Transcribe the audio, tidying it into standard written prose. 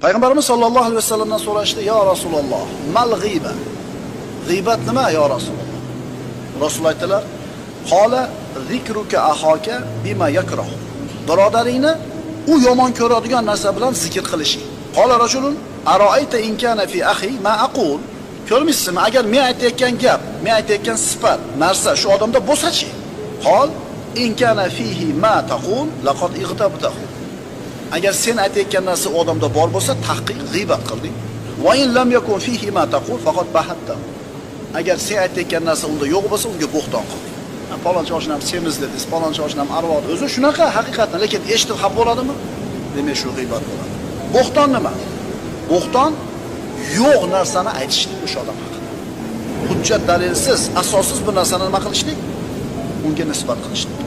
Payg'ambarimiz sollallohu alayhi vasallamdan so'rashdi: "Ya Rasululloh, mal g'iyba?" G'iybat nima, ya Rasululloh? Rasul aytdilar: "Qola zikruka ahoka bima yakrah." Birodaringni u yomon ko'radigan narsa bilan zikr qilishing. Qola rajulun aroayta in kana fi akhi ma aqul? Ko'rmaysizmi, agar men aytayotgan gap, men aytayotgan sifat, narsa shu odamda bo'lsa-chi? Qol in kana fihi ma taqul laqad igtabtahu. Agar sen aytayotgan narsa u odamda bor bo'lsa, tahqiq g'iybat qilding. Va in lam yakun fihi ma taqul faqat bahatta. Agar sen aytayotgan narsa unda yo'q bo'lsa, unga bo'xton qilding. Palonchi oshnam semiz dedingiz, palonchi oshnam arvoq. O'zi shunaqa haqiqatni, lekin eshitib xafa bo'ladimi? Demak, shu g'iybat bo'ladi. Bo'xton nima? Bo'xton yo'q narsani aytishlik o'sha odam haqida. Hujjat dalilsiz, asossiz bir narsani nima qilishlik? Unga nisbat qilishlik.